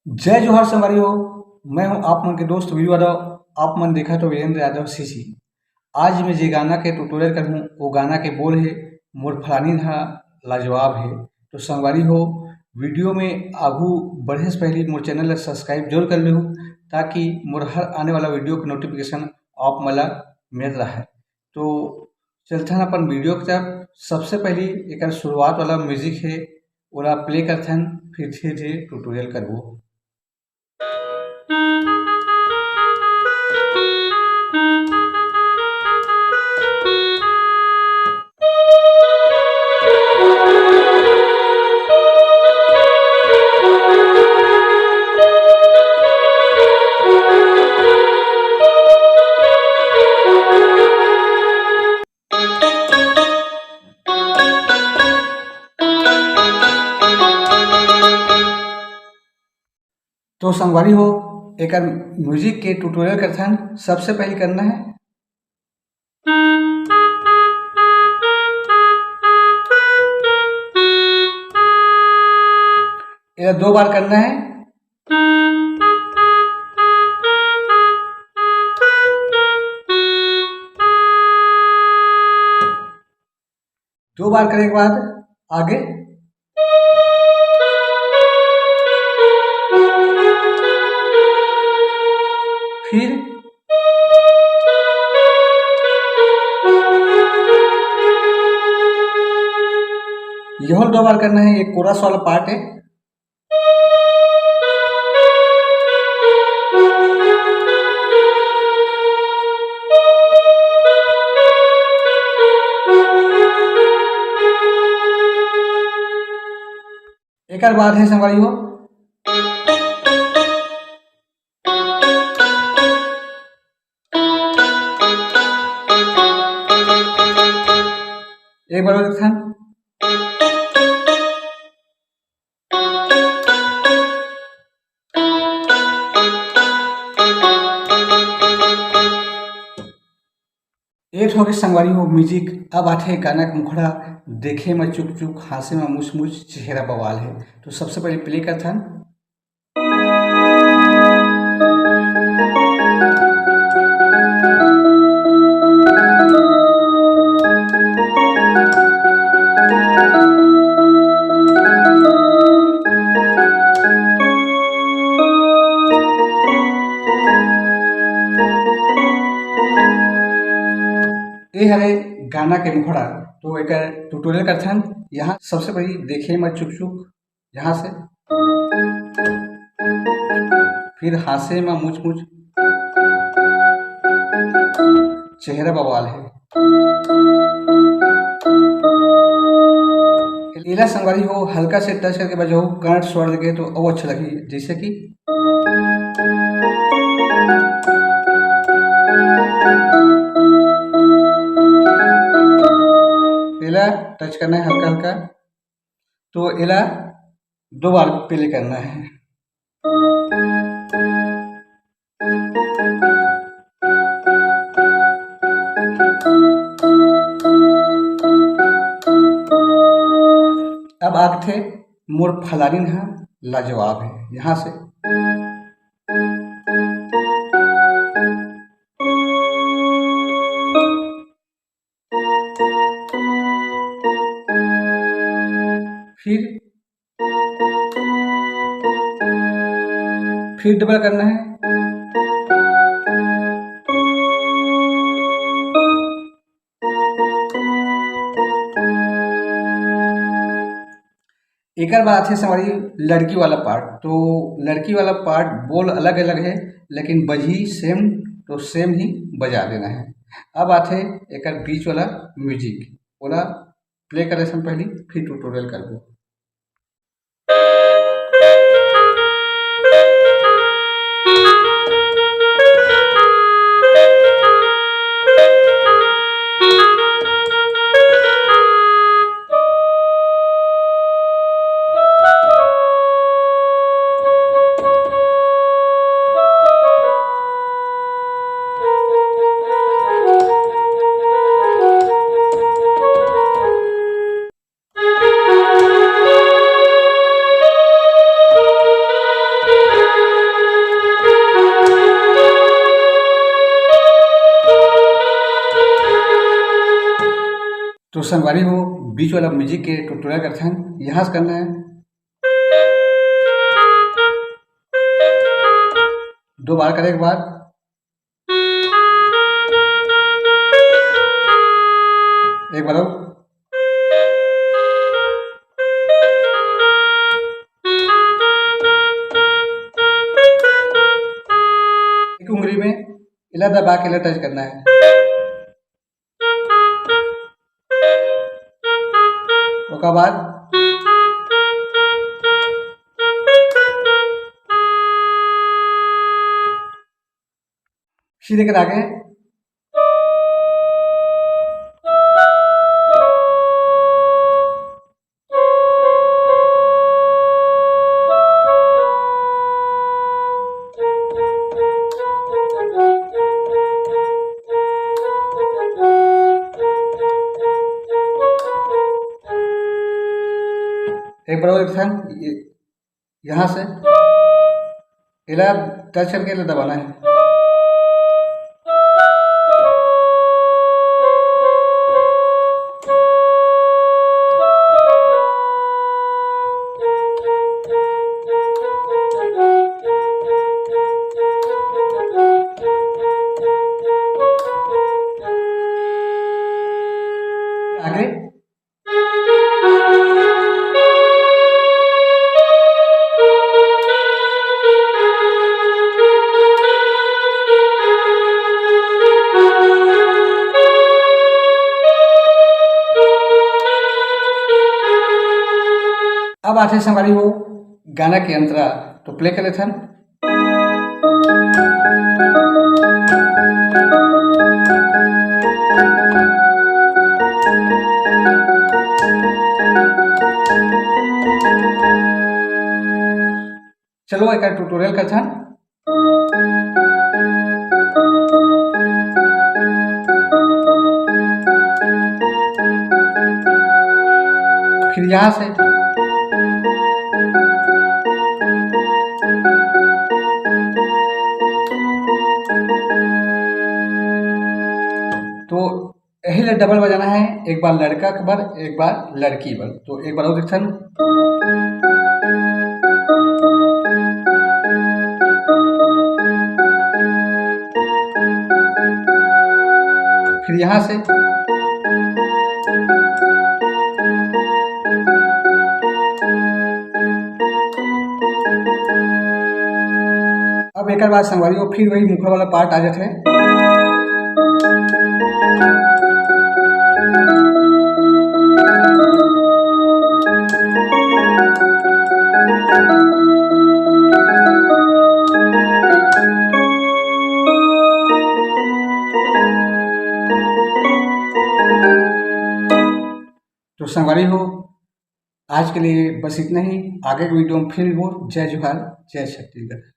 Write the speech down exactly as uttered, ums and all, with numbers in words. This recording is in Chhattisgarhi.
जय जोहार संगवारी हो, मैं हूं आप मन के दोस्त वीरू यादव। आप मन देखत हो वीरेंद्र यादव सीसी। आज मैं जे गाना के ट्यूटोरियल करहूं, वो गाना के बोल हे मोर फलानीन हा लाजवाब हे। तो संगवारी हो, वीडियो में आगू बढ़े से पहले मोर चैनल ला सब्सक्राइब जरूर कर लेहू, ताकि मोर हर आने वाला वीडियो के नोटिफिकेशन आप मन ला मिलत रहे। तो चलथन अपन वीडियो के तरफ। सबसे पहले एकर शुरुआत वाला म्यूजिक हे, ओला प्ले करथन, फिर धीरे-धीरे ट्यूटोरियल करबो। तो संगवारी हो, एकर म्यूजिक के ट्यूटोरियल करथन। सबसे पहले करना है, एला दो बार करना है। दो बार करे के बाद आगे फिर यह दो बार करना है। ये कोरस वाला पार्ट है। एकर बाद है संगवारी हो, एक बार और देखथन। एक ठो के संगवारी हो म्यूजिक। अब आथे गाना के मुखड़ा, देखे में चुक चुक, हांसे में मुच मुच, चेहरा बवाल है। तो सबसे पहले प्ले करथन। ए हरे गाना के मुखड़ा। तो एकर ट्यूटोरियल करथन। यहाँ सबसे पहले देखे में चुक चुक, यहाँ से फिर हांसे में मुच मुच, चेहरा बवाल है। एला संगवारी हो, हल्का से टच करके बजाओ, कर्णस्वर लगे तो और अच्छा लगी। जैसे कि एला टच करना है हल्का हल्का। तो एला दो बार प्ले करना है। अब आथे मोर फलानीन हा लाजवाब है, यहाँ से फिर फिर डबल करना है। एकर बाद आथे संगवारी लड़की वाला पार्ट। तो लड़की वाला पार्ट बोल अलग अलग है, लेकिन बजही सेम, तो सेम ही बजा देना है। अब आथे एकर बीच वाला म्यूजिक, ओला प्ले करे से पहले फिर ट्यूटोरियल करबो। संगवारी हो, बीच वाला म्यूजिक के ट्यूटोरियल करथन, यहाँ से करना है। दो बार करे एक बार, एक बार और। एक उंगली में इला दबा के इला टच करना है। ओकर बाद सीधे कर आगे। एक बार और एक time, ये, यहाँ से इला टच करके इला दबाना है। आगे। अब आथे संगवारी हो गाना के अंतरा, तो प्ले कर लेथन। चलो एक ट्यूटोरियल करथन। फिर यहाँ से तो यही ले डबल बजाना है, एक बार लड़का के बर, एक बार लड़की बर। तो एक बार और देखथन। फिर यहाँ से अब एक बार संगवारी हो, फिर वही मुखड़ा वाला पार्ट आ जाते हैं। तो संगवारी हो, आज के लिए बस इतना ही। आगे के वीडियो में फिर मिलबो। जय जोहार, जय छत्तीसगढ़।